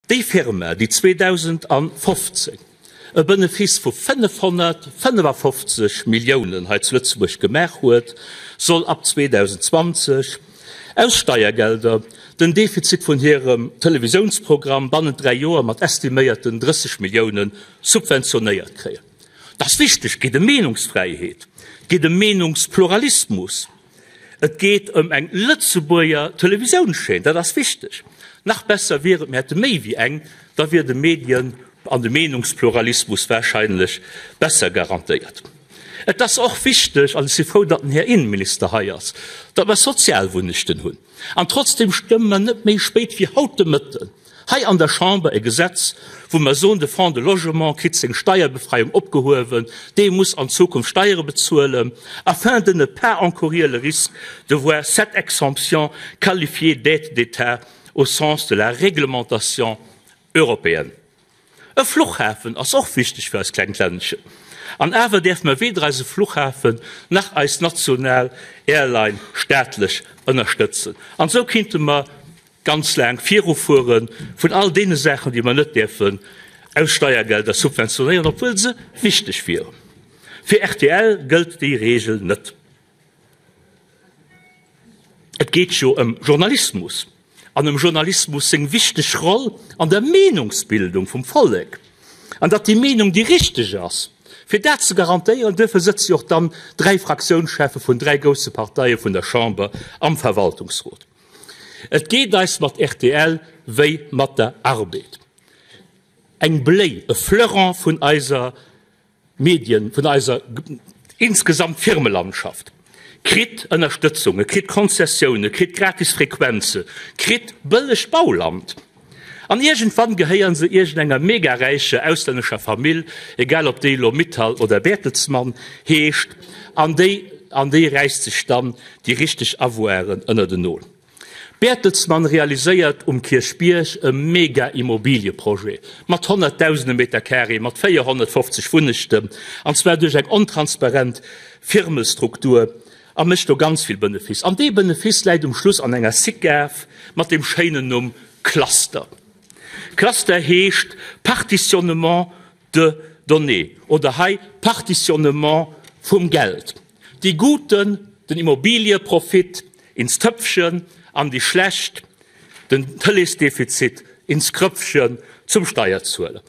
Déi Firma, déi 2015 e Benefice vu 555 Milliounen hei zu Lëtzebuerg gemaach huet, soll ab 2020 aus Steiergelder den Defizit vun hirem Televisiounsprogramm bannent 3 Joer mat estiméierten 30 Millioune subventionéiert kréien. Dat ass wichteg, et geet ëm Meenungsfräiheet, et geet ëm Meenungspluralismus. Et geet ëm eng Lëtzebuerger Televisiounschaîne, dat ass wichteg. Nach besser wier et, mir hätte méi wéi eng, da wier de Medien an de Meenungspluralismus warscheinlech besser garantéiert. Et ass och wichteg, an ech si frou, datt den Här Innenminister hei ass, datt mer Sozialwunnechten hunn. An trotzdem stëmme mer net méi spéit wéi haut de Mëtten hei an der Chamber e Gesetz, wou mer soen, de Fonds de Logement kritt seng Steierbefreiung opgehuewen, dee muss an Zukunft Steiere bezuelen, afin de ne pas encourir le risque de voir cette exemption qualifiée d'aide d'État au sens de la réglementation européenne. E Fluchhafen ass och wichteg fir eist klengt Ländchen. An awer däerfe mer weder eise Fluchhafen nach eis national Airline staatlech ënnerstëtzen. An esou kinnte mer ganz laang virufuere vun all deene Saachen, déi mer net däerfen aus Steiergelder subventionéieren, obwuel se wichteg wieren. Fir rtl gëllt déi Regel net. Et geet jo ëm Journalismus an ëm Journalismus seng wichteg Roll an der Meenungsbildung vum Vollek an datt déi Meenung déi richteg ass. Fir dat ze garantéieren, duerfir sëtze jo och dann dräi Fraktiounscheffe vun dräi grousse Parteie vun der Chamber am Verwaltungsrot. Et geet eis mat rtl wéi mat der Arbed, eng Bléi, e Fleuron vun eiser Medien, vun eiser insgesamt Firmelandschaft, kritt Ënnerstëtzunge, kritt Konzessioune, kritt gratis Frequenze, kritt bëllegt Bauland. An iergendwann gehéieren se iergendenger megaräicher auslännescher Famill, egal ob déi elo Mittal oder Bertelsmann heescht, an déi an déi räisst sech dann déi richteg Avoiren ënner den Nol. Bertelsmann realiséiert um Kierchbierg e Mega-Immobilieprojet mat honnertdausende Meter Carré, mat 450 Wunnechten, an zwar duerch eng ontransparent Firmestruktur, a mécht do ganz vill Benefice. An dee Benefice läit um Schluss an enger Sicav mat deem schéinen Numm Cluster. Cluster heescht Partitionnement de données oder hei Partitionnement vum Geld. Déi Guten den Immobilieprofit ins Töpfchen an déi Schlecht den Tëleesdefizit ins Kröpfchen zum Steierzueler.